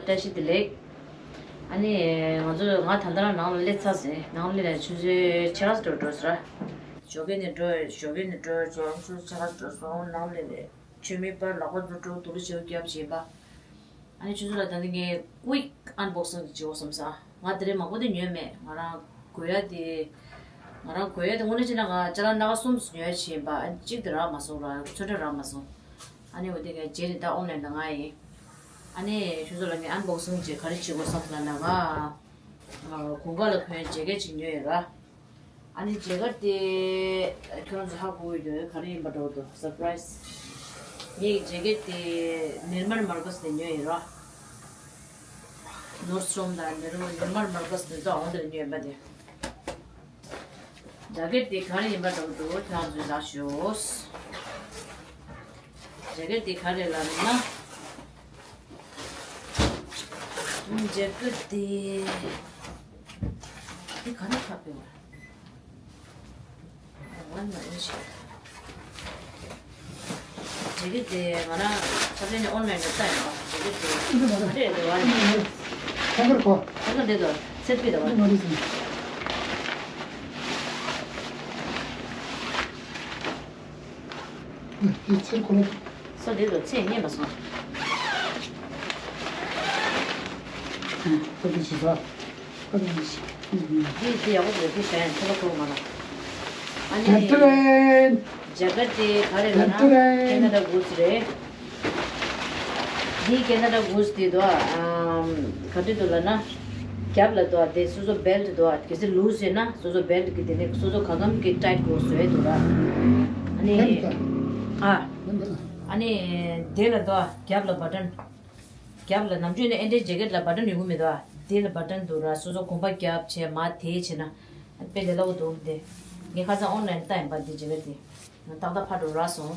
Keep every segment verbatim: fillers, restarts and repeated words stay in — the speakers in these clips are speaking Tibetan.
བཀྲ་ཤིས་བདེ་ལེགས། ཨ་ནི་ང་ཚོ་ང་ད་ལྟ་ནང་ལ་སླེབས་ཚར་ཟིན། ནང་ལ་སླེབས་ནས་ཆུ་ཚོད་ཕྱེད་ཀ་ཙམ་འགྲོ་ཟེར། ཞོགས་ཀས་ནས་འགྲོ། ཞོགས་ཀས་ནས་འགྲོ་བྱས་ཆུ་ཚོད་ཕྱེད་ཀ་ཙམ་འགྲོ་སོང་། ནང་ལ་སླེབས་ནས་མཆོད་མེ་ཕར་ལག་པ་འཛུགས་འགྲོ། དུག་ལོག་ཕྱི་རུ་བརྒྱབ་བྱས་པ། ཨ་ནི་ཆུ་ཚོད་ལ་ད་ནི་ངས་quick unboxing ཅིག་བྱེད་དགོས་བསམ་སོང་། ང་དེ་རིང་མང་པོ་དེ་ཉོས་མེད། ང་རང་དགོས་ཡ་དེ། ང་རང་དགོས་ཡ་དེ་དངོས་གནས་བྱས་ན་ང་ཅ་ལག་སྣ་ཁ་གསུམ་ཉོས་བྱས་པ། ཨ་ནི་གཅིག་དེ་རག་མ་སོང་ར། ཚོན་ཁྲ་རག་མ་སོང་། ཨ་ནི་འོ་དེ་ངས་རྗེས་ནས་ད་online ལ་མངགས་ཡིན། ཨ་ནི་ཁྱོད་ཚོ་ལ་ངས་unboxing ཅིག་ག་རེ་བྱེད་དགོས་བསམ་སོང་ལབ་ན། ང་དགུན་ཁ་ལ་གོན་jacket ཅིག་ཉོས་ཡོད་ར། ཨ་ནི་jacket དེ་ཁྱོད་རང་ཚོ་ཧ་གོ་གི་ཡོད། ག་རེ་ཡིན་པ་འདྲ་བོ་འདུག surprise། ངའི་jacket དེ་Neiman Marcus ནས་ཉོས་ཡིན་ར། Nordstrom དང་Neiman Marcus ནས་ད་འོང་དེར་ཉོས་པ་དེ། jacket དེ་ག་རེ་ཡིན་པ་འདྲ་བོ་འདུག་ཁྱོད་རང་ཚོས་ལྟ་ཤོག jacket དེ་ག་རེ་ལབ་ན། jacket དེ། དེ་ག་རེ་ཁ་ཕེ་བ། ང་ན་ཨེ་ཤེས། jacket དེ་ང་རང་ཁ་ཕེ་ནས་online ལ་ལྟ་ཡིན་པ། jacket དེ་ག་རེ་རེད་བ། ཁང་ཁར་གོ། ཁང་ཁར་འདི་དོ་ཚེར་པི་དོ་བ། ང་རེད་ཟིན། དེ་ཚེར་གོ་ལ། སོ་དེ་དོ་ཚེ་རྙེད་པ་སོང་། ཨ་དེ་ཞིག་ཟ། ཨ་དེ་ཞིག་འདི་འདི་ཡག་པོ་འདུག་འདི་གཞན་ཁོ་ལ་ཁོ་མ་ལ། ཨ་ནི། ཏན་ཏན། jacket དེ་ག་རེ་ལབ་ན། ཏན་ཏན། Canada Goose རེད། འདི་Canada Goose དེ་དོ། ཨམ། ག་དུས་དུ་ལབ་ན། རྒྱབ་ལ་དོ་དེ་སོ་སོ་belt དོ། གལ་སྲིད་loose ཡོད་ན་སོ་སོ་belt གི་དེ་ནས་སོ་སོ་ག་གམ་གི་tight དགོས་བཟོས་འདུག་ར། ཨ་ནི། ཨ། ཨ་ནི་དེ་ལ་དོ་རྒྱབ་ལ་button། རྒྱབ་ལ་ནམ་རྒྱུན་ནས་ཨེ་འདྲའི་jacket ལ་button ཡོང་གི་མི་འདུག་ཨ། དེ་ལ་button འདུག་ར། སོ་སོ་གོམ་པ་རྒྱབ་བྱས་མར་དེད་བྱས་ན་དཔེ་ལས་སླ་པོ་འདུག་དེ་ངས་ཁ་སང་online ལྟ་ཡིན་པ། འདི་jacket དེ་ཏག་ཏག་ཕར་འགྲོ་རག་སོང་།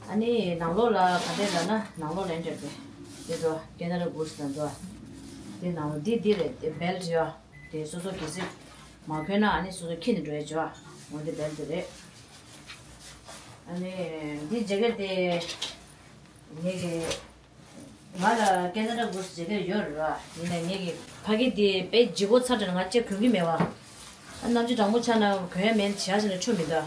ཨ་ནི་ནང་ལོགས་ལ་ག་འདྲས་ལབ་ན། ནང་ལོགས་ལ་འདྲ་དེ་དེ་འདུག Canada Goose དང་འདུག་དེ་ནང་ལོགས་འདི་འདི་རེད། དེ་belt ཡོད། དེ་སོ་སོ་གལ་སྲིད་མ་གོན་ན་ཨ་ནི་སོ་སོ་ཁྱེར་ནས་འགྲོ་ཡ་བྱོས་ཨ། འོ་འདི་belt དེ་རེད། ཨ་ནི་འདི་jacket དེ་ངས་ཀྱི། ང་ལ་Canada Goose jacket ཡོད་རེད་བ། ཡིན་ནའི་ངེད་ཀྱི་ཕ་གི་དེ་དཔེ་ལྗིད་པོ་ཚ་དྲགས་ནས་ང་ཅིག་གོན་གྱི་མེད་བ། ཨ་གནམ་གཤིས་གྲང་མོ་ཆགས་ན་གོན་ཡ་མེད་བྱས་ཟེར་ནས་འཁྲུད་མི་འདུག་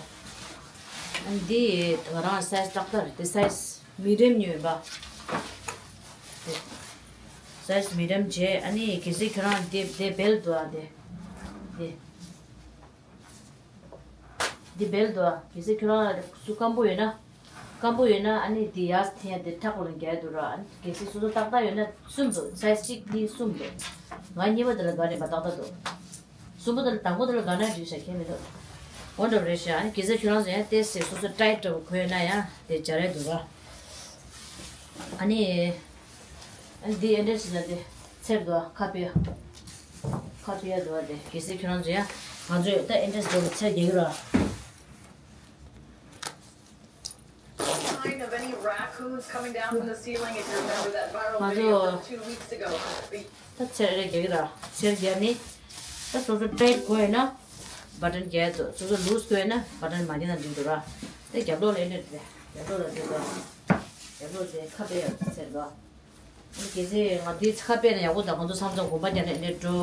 ཨ་འདི་ང་རང་size ཏག་ཏག་རེད། དེ་size medium ཉོས་ཡིན་པ། དེ་size medium བྱས། ཨ་ནི་གལ་སྲིད་ཁྱོད་རང་དེ་དེ་belt འདུག་ཨ་དེ་དེ། འདི་belt འདུག་ཨ། གལ་སྲིད་ཁྱོད་རང་ལ་སུ་སྐམ་པོ་ཡོད་ན། སྐམ་པོ་ཡོད་ན་ཨ་ནི་འདི་ཡར་འཐེན་ཡ་དེ་ཁྲག་པོ་ལ་རྒྱག་ཡ་འདུག་ར། ཨ་ནི་གལ་སྲིད་སོ་སོ་ཏག་ཏག་ཡོད་ན་གསུམ་འདུག size གཅིག་གཉིས་གསུམ་འདུག་ང་གཉིས་པ་དེ་ལ་དགའ་ནས་མ་ཏག་ཏག་འདུག་གསུམ་པོ་དེ་ལ་དང་པོ་དེ་ལ་དགའ་ན་འགྲིག་ཤག་ཁྱད་མི་འདུག་འོ་འདྲ་པོ་རེད་ཤག་ཨ་ནི་གལ་སྲིད་ཁྱོད་རང་ཚོ་ཡང་ཏོག་ཙམ་སོ་སོ་tight འདྲ་པོ་གོན་ཡོད་ན་ཡང་དེ་སྦྱར་ཡ་འདུག་ར། ཨ་ནི། ཨ་ནི་འདི་ཨེ་འདྲས་ཞིག་ལ་དེ་ཚེར་འདུག་ཨ། ཁ་ཕྱེ་ཡ། ཁ་ཕྱེ་ཡ་འདུག་ཨ། དེ་གལ་སྲིད་ཁྱོད་རང་ཚོ་ཡང་ང་ཚོས་ད་ཨེ་འདྲས་འདུག་ཚེར་རྒྱག་གི་ར། Sign of any raccoons coming down from the ceiling, if you remember that viral video from two weeks ago. ད་ཚེར་རེ་རྒྱག་གི་ར། ཚེར་རྒྱག་ནི། ད་སོ་སོ་tight དགོས་ཡོད་ན་button རྒྱག་འདུག་སོ་སོ་loose དགོས་ཡོད་ན་button མ་རྒྱག་ན་འགྲིག་འདུག་ར། ད་རྒྱབ་ལོགས་ལ་ཨེ་འདྲས་རེད། རྒྱབ་ལོགས་ལ་འགྲིག་འདུག་རྒྱབ་ལོགས་དེ་ཁ་ཕྱེ་ཡ་ཚེར་འདུག་ཨ་ནི་གལ་སྲིད་ང་འདི་ཁ་ཕྱེ་ན་ཡག་པོ་འདུག་ང་ཚོ་མཚམས་མཚམས་གོམ་པ་རྒྱག་ནས་ཨེ་འདྲས་འགྲོ།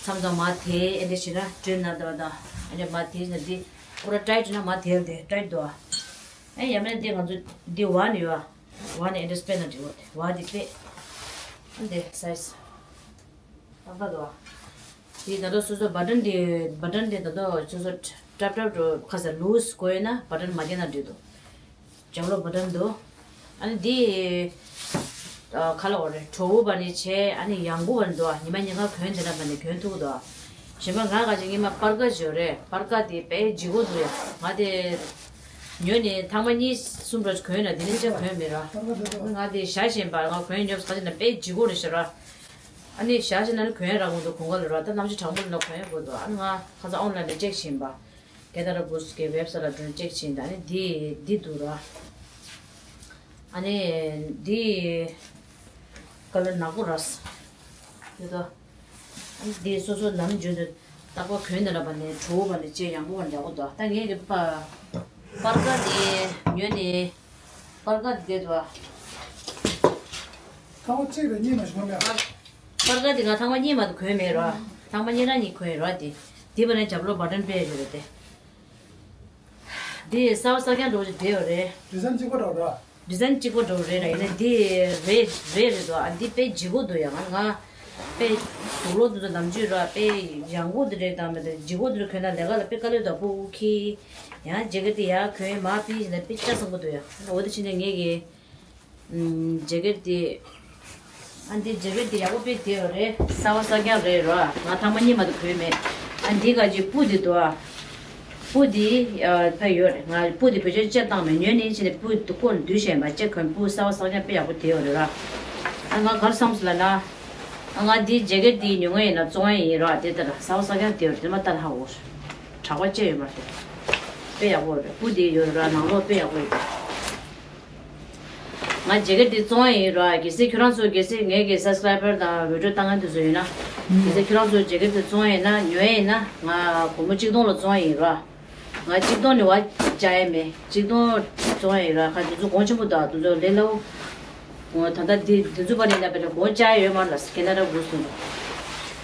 མཚམས་མཚམས་མར་དེད་ཨེ་འདྲས་བྱས་ན་དྲན་ན་འདྲ་བ་དང་ཨེ་འདྲས་མར་དེད་ན་འདི་པུ་ར་tight ན་མར་དེད་དེ་tight འདུག་ཨ་ཡང་མིན་ན་འདི་ང་ཚོ་འདི་བར་ནས་ཡོད་ཨ། བར་ནས་ཨེ་འདྲས་ཕྱེ་ན་འགྲིག་གོ། དེ་བར་འདི་ཕྱེ། ཨ་འདི་size ཏག་ཏག་འདུག་ཨ། དེ་ད་དུང་སོ་སོ་button དེ་button དེ་ད་དུང་སོ་སོ་ཊབ་ཊབ་འགྲོ་ཁ་ས་loose དགོས་ཡོད་ན་button མ་རྒྱག་ན་འགྲིག་འདུག་རྒྱབ་ལོགས་button འདུག་ཨ་ནི་འདི་ཨ་ཁ་ལ་འོ་རེད། དྲོ་པོ་བ་ནས་བྱས་ཨ་ནི་ཡང་པོ་བ་ནས་འདུག་ཨ། ཉི་མ་ཉིན་གང་གོན་དེ་འདྲ་བ་ནས་གོན་ཐུབ་འདུག་ཨ། གཞན་པ་ང་ག་ཅིག་སྔོན་མ་པར་ཀ་ཅིག་ཡོད་རེད། པར་ཀ་དེ་དཔེ་ལྗིད་པོ་འདུག་ཡ། ང་དེ་ཉོས་ནས་ཐེངས་མ་གཉིས་གསུམ་འགྲོ་གོན་ན་དེ་ནས་ཅང་གོན་མེད་ར། ང་དེ་ཞྭ་ཞིམ་པ་ང་གོན་ཉོབ་ས་ཅིག་ན་དཔེ་ལྗིད་པོ་རེད་ཤག་ར། ཨ་ནི་ཞག་ཅིག་ན་ནི་གོན་རག་མི་འདུག་གོང་ཁ་ལ་ར། ད་གནམ་གཤིས་གྲང་མོ་ལ་གོན་དགོས་འདུག་ཨ་ནི་ང་ཁ་སང་online ལ་check བྱས་ཡིན་པ། Canada Goose གི་website ལ་འགྲོ་check བྱས་ཡིན། ད་ཨ་ནི་འདི་འདི་འདུག་ར། ཨ་ནི་འདི་color ནག་པོ་ར། འདི་ད་ཨ་ནི་འདི་སོ་སོ་ནམ་རྒྱུན་དུ་རྟག་པར་གོན་དེ་འདྲ་བ་ནས་དྲོ་པོ་བ་ནས་བྱས་ཡང་པོ་བ་ནས་ཡག་པོ་འདུག་ད་ངས་ཀྱི་པ་པར་ཀ་དེ་ཉོས་ནས། པར་ཀ་དེ་འདུག་ཐང་པ་གཅིག་རེ་གཉིས་མ་ཞིག་མ་མེད་ཨ། པར་ཀ་དེ་ང་ཐང་པ་གཉིས་མ་གཏོགས་གོན་མེད་རོ། ཐང་པ་གཉིས་ར་གཉིས་གོན་རོ་དེ། དེ་བ་ནས་རྒྱབ་ལོགས་བ་ཊན་པས་ཡོད་རེད་དེ། དེ་གསར་པ་གསར་རྐྱང་འགྲོ་བཞིན་བསྡད་ཡོད་རེད། ཌི་ཛའིན་གཅིག་པ་འདྲ་བོ་ར། ཌི་ཛའིན་གཅིག་པ་འདྲ་བོ་རེད་ར། ཡིན་ན་དེ་རེད་རེད་རེད་དོ། ཨ་འདི་དཔེ་ལྗིད་ཁོག་འདུག་ཡ། ང་ང་དཔེ་དུག་ལོག་འདུག་ཚོ་ནམ་རྒྱུན་ར་དཔེ་ཡང་ཁོག་འདི་རེད་དང་མེད་དེ་ལྗིད་ཁོག་འདི་རེད་གོན་ན་ལས་ཀ་ལ་དཔེ་དཀའ་ལས་དང་སྤུ་གུ་ཁྱེར། ཡང་ཇེ་ཀེ་ཊི་དེ་ཡར་གོན་མར་ཕུད་བྱས་ན་དཔེ་ལྕགས་སྲང་པོ་འདུག་ཡ། འོ་དེ་ཕྱིན་ནས་ངས་ཀྱི། ཨམ། ཇེ་ཀེ་ཊི་དེ། ཨ་འདི་ཇེ་ཀེ་ཊི་དེ་ཡག་པོ་དཔེ་བསྡད་ཡོད་རེད། གསར་པ་གསར་རྐྱང་རེད་རོ། ང་ཐང་པ་གཉིས་མ་གཏོགས་གོན་མེད། ཨ་འདི་ག་ཅིག་སྤུ་དེ་འདུག་ཨ། སྤུ་དེ་ཨ་ཕ་ཡོད་རེད། ང་སྤུ་དེ་བེད་སྤྱོད་བཏང་མེད། ཉོས་ནས་ཕྱིན་ནས་སྤུ་དེ་བཀོལ་འདུས་བྱས་མ་བྱས་གོན། སྤུ་གསར་པ་གསར་རྐྱང་དཔེ་ཡག་པོ་བསྡད་ཡོད་རེད་ར། ཨ་ང་ག་རེ་བསམ་སོང་ལབ་ན། ཨ་ང་འདི་ཇེ་ཀེ་ཊི་དེ་ཉོ་མཁན་ཡིན་ན་བཙོང་ཡ་ཡིན་རོ། དེ་ལྟར་གསར་པ་གསར་རྐྱང་བསྡད་ཡོད་རེད། དེ་མ་ལྟར་ཧ་གོ། གྲགས་པ་ཅི་ཡོད་མ་རེད། དཔེ་ཡག་པོ་རེད། སྤུ་དེ་ཡོད་རེད་ར། ནང་ལོགས་དཔེ་ཡག་པོ་ཡོད་རེད། ང་ཇེ་ཀེ་ཊི་འདི་བཙོང་ཡ་ཡིན་ར། གལ་སྲིད་ཁྱོད་རང་ཚོ་གལ་སྲིད་ངའི་གི་སབ་སི་ཀ་རའི་བར་དང་བི་ཌི་ཡོ་ལྟ་མཁན་དེ་ཚོ་ཡོད་ན། གལ་སྲིད་ཁྱོད་རང་ཚོ་ཇེ་ཀེ་ཊི་འདི་བཙོང་ཡ་ཡིན་ན། ཉོ་ཡ་ཡིན་ན། ང་སྒོར་མོ་གཅིག་སྟོང་ལ་བཙོང་ཡ་ཡིན་ར། ང་གཅིག་སྟོང་ནས་བ་བཅག་ཡ་མེད། གཅིག་སྟོང་བཙོང་ཡ་ཡིན་ར། ཁ་དེ་ཚོ་གོང་ཆེན་པོ་དང་དེ་ཚོ་ལས་སླ་པོ། ད་ལྟ་འདི་དེ་ཚོ་བར་ནས་ན་བེད་གོང་བཅག་ཡ་ཡོད་མ་རེད་ལ། ཁེ་ན་ཌ་གུ་སི་དེ་ཚོ།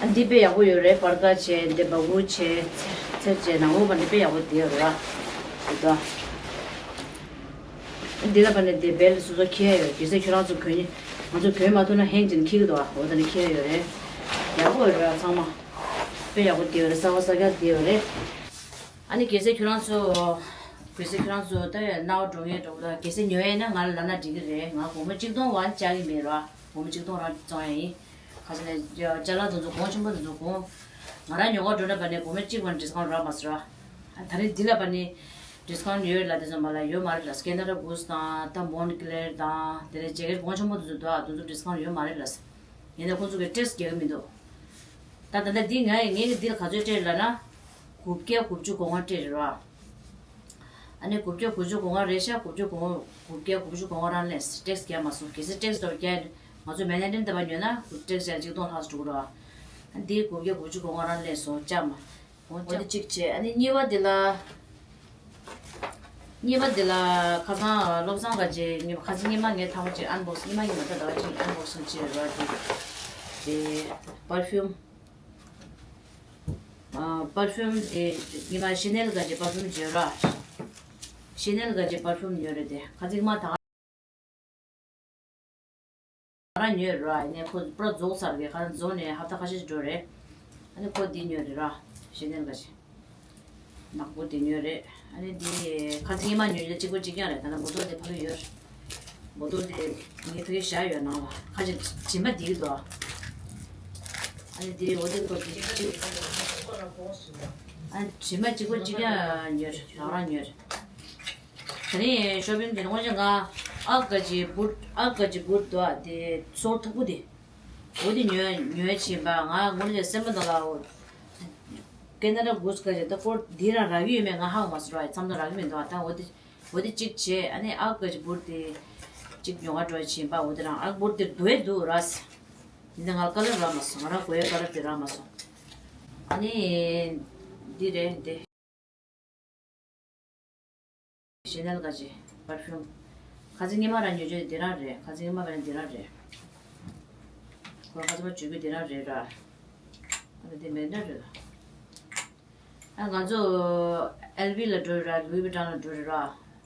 ཨ་འདི་དཔེ་ཡག་པོ་ཡོད་རེད། པར་ཀ་བྱས། འདི་སྦ་གུར་བྱས། ཚེར་བྱས། ནང་ལོགས་བར་ནས་དཔེ་ཡག་པོ་བསྡད་ཡོད་རེད་ར། དེ་ད། འདི་ལ་བར་ནས་དེ་བེལ་སོ་སོ་འཁྱེར་ཡོད། གལ་སྲིད་ཁྱོད་རང་ཚོ་གོན་ནི། ང་ཚོ་གོན་མ་ཐུབ་ན་ཧེང་བྱས་ནས་འཁྱེར་གི་འདུག་ཨ། འོ་ད་ནི་འཁྱེར་ཡོད་རེད། ཡག་པོ་ཡོད་རེད་ཚང་མ། དཔེ་ཡག་པོ་བསྡད་ཡོད་རེད། གསར་པ་གསར་རྐྱང་བསྡད་ཡོད་རེད། ཨ་ནི་གལ་སྲིད་ཁྱོད་རང་ཚོ། གལ་སྲིད་ཁྱོད་རང་ཚོ་ད་རྣ་བ་འགྲོ་མཁན་འགྲོ་གི་ད། གལ་སྲིད་ཉོ་ཡས་ན་ང་ལ་ལབ་ན་འགྲིག་གི་རེད། ང་སྒོར་མོ་གཅིག་སྟོང་བ་བཅག་གི་མེད་ར། སྒོར་མོ་གཅིག་སྟོང་རང་བཙོང་ཡ་ཡིན། ཁ་ས་ནས་ཅ་ལག་དེ་ཚོ་གོང་ཆེན་པོ་དེ་ཚོ་གོང་། ང་རང་ཉོ་གར་འགྲོ་ན་བ་ནས་སྒོར་མོ་གཅིག་བ་ཌི་སི་ཀའུན་ཊི་རག་མ་སོང་ར། ད་རེས་འདི་ལ་བ་ནས་ཌི་སི་ཀའུན་ཊི་ཡོད་ལ། དེ་ཚོ་མ་ལ་ཡོད་མ་རེད་ལ། ཁེ་ན་ཌ་གུ་སི་དང་ད་མོན་ཀི་ལེར་དང་དེ་ནས་ཇེ་ཀེ་ཊི་གོང་ཆེན་པོ་དེ་ཚོ་འདུག་ཨ། དེ་ཚོ་ཌི་སི་ཀའུན་ཊི་ཡོད་མ་རེད་ལ། ཡིན་ན་ཁོང་ཚོ་གི་ཊེག་སི་རྒྱག་གི་མི་འདུག་ད་ད་ལྟ་འདི་ང་ངས་ཀྱི་འདི་ལ་ག་ཚོད་སྤྲད་ལབ་ན། དགུ་བརྒྱ་དགུ་བཅུ་གོ་ལྔ་སྤྲད་རེད་ར། ཨ་ནི་དགུ་བརྒྱ་དགུ་བཅུ་གོ་ལྔ་རེད་ཤག་དགུ་བཅུ་གོ་ལྔ། དགུ་བརྒྱ་དགུ་བཅུ་གོ་ལྔ་རང་ལེན། ཊེག་སི་རྒྱག་མ་སོང་། གལ་སྲིད་ཊེག་སི་འདྲ་བོ་རྒྱག་ཡ་ནི་ང་ཚོ་མེན་ཧ་ཊན་འདི་པར་ཉོས་ན་ཊེག་སི་ཡང་གཅིག་སྟོང་ལྷག་འགྲོ་གི་རེད་བ། ཨ་འདི་དགུ་བརྒྱ་དགུ་བཅུ་གོ་ལྔ་རང་ལེན་སོང་། ཅག་མ། འོ་འདི་གཅིག་བྱས། ཨ་ནི་གཉིས་པ་འདི་ལ། གཉིས་པ་འདི་ལ་ཁ་སང་བློ་བཟང་དགའ་རྒྱལ་གཉིས་པ། ཁ་སང་གཉིས་པ་ངས་ཐང་པོ་ཅིག་ཨན་བོག་སི། གཉིས་པ་ཡིན་མ་ད་ཟླ་བ་གཅིག་ཨན་བོག་སིང་བྱས་ར། དེ་དེ་པར་ཕིའུམ། ཨ་པར་ཕིའུམ་དེ་ཉི་མ་ཤེ་ནེལ་ག་ཅིག་པར་ཕིའུམ་བརྗོད་ར། ཤེ་ནེལ་ག་ཅིག་པར་ཕིའུམ་ཉོས་རེད་དེ། ཁ་ཚིག་མ་ད་ག་རང་ཉོས་ར། ཡིན་ནའི་ཁོ་པུ་ར་རྫོགས་ཚར་གི། ཁ་རྫོགས་ནས་ཧབ་ཏ་ཁ་ཤས་ཤིག་འགྲོ་རེད། ཨ་ནི་ཁོ་འདི་ཉོས་རེད་ར། ཤེ་ནེལ་ག་ཅིག་ནག་པོ་དེ་ཉོས་རེད། ཨ་ནི་འདི་ཁ་ཚིག་ཉི་མ་ཉོས་རེད། གཅིག་པོ་གཅིག་རྐྱང་རེད། ད་ལྟ་བོ་ཏོལ་དེ་ཕ་གི་ཡོད། བོ་ཏོལ་དེ་ངས་ཕ་གི་བཞག་ཡོད་ནང་ལ། ཁ་ཅིག་དྲི་མ་འདི་གི་འདུག་ཨ་ནི་འདི་འོ་དེ་ཁོ་འདི་ཨ་དྲི་མ་གཅིག་པོ་གཅིག་རྐྱང་ཉོས་རེད། རང་རང་ཉོས་རེད། དེ་ནས་ཤོ་པིང་དེ་ནས་དངོས་གནས་ང་ཨ་ག་ཅིག་བུད། ཨ་ག་ཅིག་བུད་འདུག་ཨ། དེ་སོ་མཐུག་པོ་དེ། འོ་དེ་ཉོས་ཉོས་ཕྱིན་པ། ང་དངོས་གནས་སེམས་པ་ནང་ལ་འོ། ཁེ་ན་ཌ་གུ་སི་ག་ཅིག་ད་སྐོར་འདི་རང་རག་གི་ཡོད་མེད་ང་ཧ་གོ་མ་སོང་ར། མཚམས་ཐོ་རག་གི་མི་འདུག་ཨ། ད་འོ་དེ་འོ་དེ་གཅིག་བྱས། ཨ་ནི་ཨ་ག་ཅིག་བུད་དེ་གཅིག་ཉོ་ག་འགྲོ་ཕྱིན་པ། འོ་དེ་རང་ཨ་བུད་དེ་འདུག་ཨེ་འདུག་ར། ཡིན་ན་ང་ལ་ཀ་ལར་རག་མ་སོང་། ང་རང་དགོས་ཡ་ཀ་ལར་དེ་རག་མ་སོང་། ཨ་ནི་འདི་རེད་འདི། ཤེ་ནེལ་ག་ཅིག་པར་ཕིའུམ། ཁ་ཚིག་ཉི་མ་རང་ཉོས་རྒྱུ་འདི་རང་རེད། ཁ་ཚིག་ཉི་མ་བས་འདི་རང་རེད། ཁོ་ཁ་ཚིག་མ་བརྗོད་རྒྱུ་འདི་རང་རེད་ར། ཨ་ནི་འདི་མེད་འདྲ་རེད། ཨ་ང་ཚོ་ཨེལ་ཝི་ལ་འགྲོ་ར། ལུའི་བི་ཊོན་ལ་འགྲོ་ར།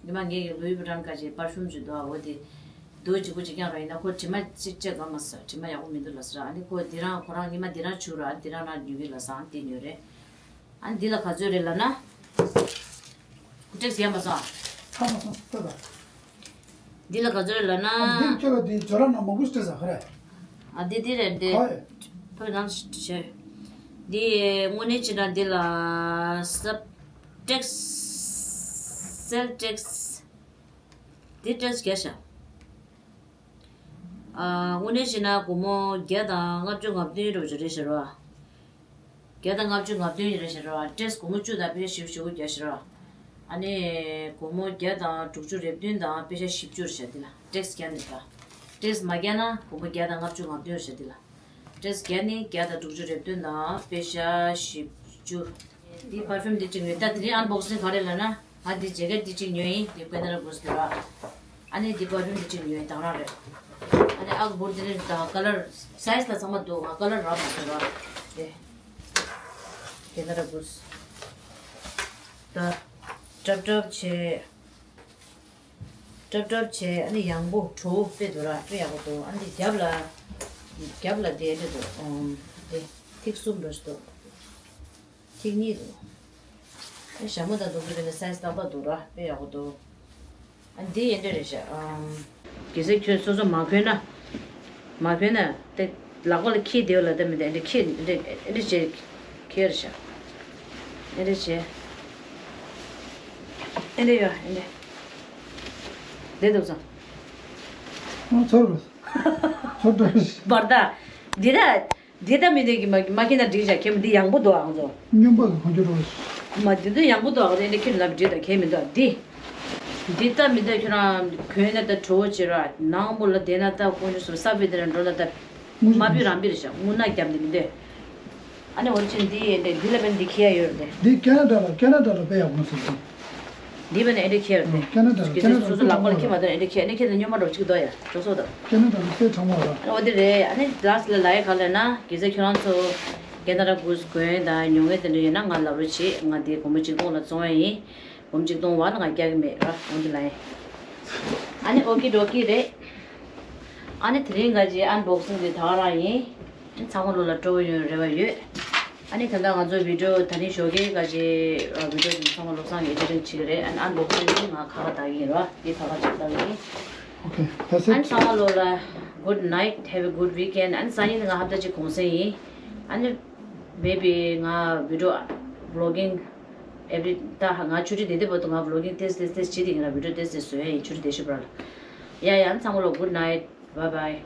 ཉི་མ་ངས་ཀྱི་ལུའི་བི་ཊོན་ག་ཅིག་པར་ཕིའུམ་ཅིག་འདུག་ཨ། འོ་དེ་འདུག་གཅིག་པོ་གཅིག་རྐྱང་ར། ཡིན་ན་ཁོ་དྲི་མ་གཅིག་བཅད་ག་མ་ཟ། དྲི་མ་ཡག་པོ་མི་འདུག་ལབ་ཟེར་ར། ཨ་ནི་ཁོ་འདི་རང་ཁོ་རང་ཉི་མ་འདི་རང་བྱུག་ར། ཨ་ནི་འདི་རང་རང་ཉོ་གི་ལབ་ཟེར། ཨ་ནི་དེ་ཉོས་རེད། ཨ་ནི་འདི་ལ་ག་ཚོད་རེད་ལབ་ན། ཁོ་ཊེག་སི་ཡ་མ་སོང་། ཨ་མ་སོང་ལྟ་ད། འདི་ལ་ག་ཚོད་རེད་ལབ་ན། ཨ་འདི་ཁྱོད་ལ་འདི་ཇོ་ར་ན་མ་གུ་སི་ཊེག་སི་ཨ་ཁ་རེད། ཨ་འདི་འདི་རེད་འདི། ཧོ་ཡ། ཕོ་ནང་ཞེ། འདི་དངོས་གནས་བྱས་ན་འདི་ལ་སབ་ཊེག་སི་སེལ་ཊེག་སི་འདི་ཊེག་སི་རྒྱག་ཤག་ཨ་དངོས་གནས་བྱས་ན་སྒོར་མོ་བརྒྱ་དང་ལྔ་བཅུ་ང་བདུན་རོ་ཅིག་རེད་ཤག་རོ། བརྒྱ་དང་ལྔ་བཅུ་ང་བདུན་རེད་ཤག་རོ། ཊེག་སི་སྒོར་མོ་བཅུ་དང་པེ་ཤ་བཞི་བཅུ་རྒྱག་ཤག་རོ། ཨ་ནི་སྒོར་མོ་བརྒྱ་དང་དྲུག་ཅུ་རེ་བདུན་དང་པེ་ཤ་བཞི་བཅུ་རེད་ཤག་འདི་ལ་ཊེག་སི་རྒྱག་ནས་ད། ཊེག་སི་མ་རྒྱག་ན་སྒོར་མོ་བརྒྱ་དང་ལྔ་བཅུ་ང་བདུན་རེད་ཤག་འདི་ལ། ཊེག་སི་རྒྱག་ནས་བརྒྱ་དང་དྲུག་ཅུ་རེ་བདུན་དང་པེ་ཤ་བཞི་བཅུ། འདི་པར་ཕིའུམ་འདི་གཅིག་ཉོས། ད་དེ་རིང་ཨན་བོག་སིང་ག་རེ་ལབ་ན། ང་འདི་ཇེ་ཀེཊ་འདི་གཅིག་ཉོས་ཡིན། འདི་ཁེ་ན་ཌ་གུ་སི་འདི་ར། ཨ་ནི་འདི་པར་ཕིའུམ་འདི་གཅིག་ཉོས་ཡིན། དང་རང་རེད། ཨ་ནི་ཨ་གི་བུར་དེ་རེད། ད་ཀ་ལར་སའི་ཛི་ལ་ཚང་མ་འདུག་ང་ཀ་ལར་རག་མ་སོང་ར། དེ་ཁེ་ན་ཌ་གུས། ད་ཀྲབ་ཀྲབ་བྱས། ཀྲབ་ཀྲབ་བྱས། ཨ་ནི་ཡང་པོ་བྲོ་བོ་དཔེ་འདུག་ར། དཔེ་ཡག་པོ་འདུག་ཨ་ནི་རྒྱབ་ལ། རྒྱབ་ལ་དེ་འདྲ་འདུག་ཨམ། དེ་ཐིག་གསུམ་འདྲ་ཞིག་འདུག་ཐིག་གཉིས་འདུག་ཨ་ཞྭ་མོ་དང་འདུག་གི་རེད་ན་སའི་ཛི་ཏག་ཏག་འདུག་ར། དཔེ་ཡག་པོ་འདུག་ཨ་འདི་ཡིན་འདྲ་རེད་ཤག་ཨམ། གལ་སྲིད་ཁྱོད་སོ་སོ་མ་གོན་ན། མ་གོན་ན་དེ་ལག་པ་ལ་འཁྱེར་བསྡད་ཡོད་ལ། དེ་མི་འདྲ་འདྲ་འཁྱེར་འདྲ་འདྲ་བྱེད་འཁྱེར་ཤག་འདྲ་བྱེད། འདྲ་ཡོད་འདྲ། བསྡད་འདུག་ཙང་། ཨ་ཚོར་ཚོར་འདྲ། བར་ད་འདི་ད། འདི་ལྟ་མི་འདོད་ཀྱི་མ་མ་ཁྱེར་ན་འགྲིག་བཞག་ཁྱེད་མི་འདི་ཡང་པོ་འདུག་ཨང་ཚོ། སྨྱོན་པ་གི་ཁོང་ཁྱོད་རོ། མ་འདི་འདི་ཡང་པོ་འདུག་ཨང་ཚོ། འདི་ཁྱེད་ལབ་འགྲིག་ད་ཁྱེད་མི་འདུག་འདི། འདི་ལྟ་མི་འདོད་ཁྱོད་རང་གོན་ན་ད་བྲོ་བོ་བྱེད་ར། ནང་པོ་ལ་བསྡད་ན་ད་ཁོང་ཁྱོད་སོ་ས་བི་དེ་ར་འགྲོ་ན་ད། དངུལ་མ་བི་རང་བི་རེད་ཤག་དངུལ་ནག་རྒྱབ་འདི་མི་འདོད། ཨ་ནི་འོན་ཅིག་འདི་ཡིན་ཏེ་འདི་ལ་བན་འདི་ཁྱེར་ཡ་ཡོད་རེད་དེ། འདི་ཁེ་ན་ཌ་ལ་ཁེ་ན་ཌ་ལ་དཔེ་ཡག་པོ་མ་སོང་ཟིན། འདི་བས་ན་ཨེ་འདྲ་ཁྱེར་རེད། ཁེ་ན་ཌ་ལ་ཁེ་ན་ཌ་ལ་སོ་སོ་ལག་པ་ལ་ཁྱེར་མ་ཐོན་ཨེ་འདྲ་ཁྱེར་ཨེ་འདྲ་ཁྱེར་ན་སྨྱོན་མ་འགྲོ་གཅིག་འདོག་ཡ་འགྲོ་སོ་དང་། ཁེ་ན་ཌ་ལ་དཔེ་གྲང་མོ་ར། ཨ་ནི་འོ་དེ་རེད། ཨ་ནི་ལ་སི་ལ་ལ་ཡ་ག་ལ་ན་གེ་ས་ཁྱོད་རང་ཚོ་ཁེ་ན་ཌ་གུས་གོན་དང་ཉོ་མཁན་དེ་འདྲ་ཡོད་ན་ང་ལབ་རོགས་བྱེད། ང་དེ་སྒོར་མོ་གཅིག་སྟོང་ལ་བཙོང་ཡ་ཡིན། སྒོར་མོ་གཅིག་སྟོང་བ་ལ་ང་རྒྱག་གི་མེད་ར། འོ་དེ་ལ་ཡིན། ཨ་ནི་ཨོ་ཀི་ཌོ་ཀི་རེད། ཨ་ནི་དེ་རིང་ག་ཅི་ཨན་བོག་སིང་དེ་ད་ག་རང་ཡིན། ཚང་མ་ལོ་ལ་སྤྲོ་བོ་ཡོང་རེ་བ་ཡོད། ཨ་ནི་ད་ལྟ་ང་ཚོ་བི་ཌིའོ་ད་རིང་ཞོགས་ཀའི་ག་ཅི་བི་ཌིའོ་དེ་ཚང་མ་ལོ་སང་གི་ཨེ་ཌི་ཊིང་བྱེད་ཀྱི་རེད། ཨ་ནི་ཨན་བོག་སིང་དེ་ང་ཁ་ཁ་བཏགས་ཀྱི་ཡིན་ར། དེ་ཁ་ཁ་ཅིག་བཏགས་ཀྱི་ཡིན། Okay, that's it. ཨ་ནི་ཚང་མ་ལོ་ལ་good night, have a good weekend. ཨ་ནི་སང་ཉིན་ང་ཧབ་ཏ་གཅིག་གུང་སེང་ཡིན། ཨ་ནི་maybe ང་བི་ཌིའོ་བི་ལོག་གིང་every ད་ང་ཆུ་ཚོད་དེ་དེ་བར་དུ་ང་བི་ལོག་གིང་ཏེས་ཏེས་ཏེས་བྱེད་དེ་ཡིན་ར། བི་ཌིའོ་ཏེས་ཏེས་བཟོ་ཡ་ཡིན་ཆུ་ཚོད་དེ་ཤི་བར་ལ། ཡ་ཡ་ཨ་ནི་ཚང་མ་ལོ་good night. Bye bye.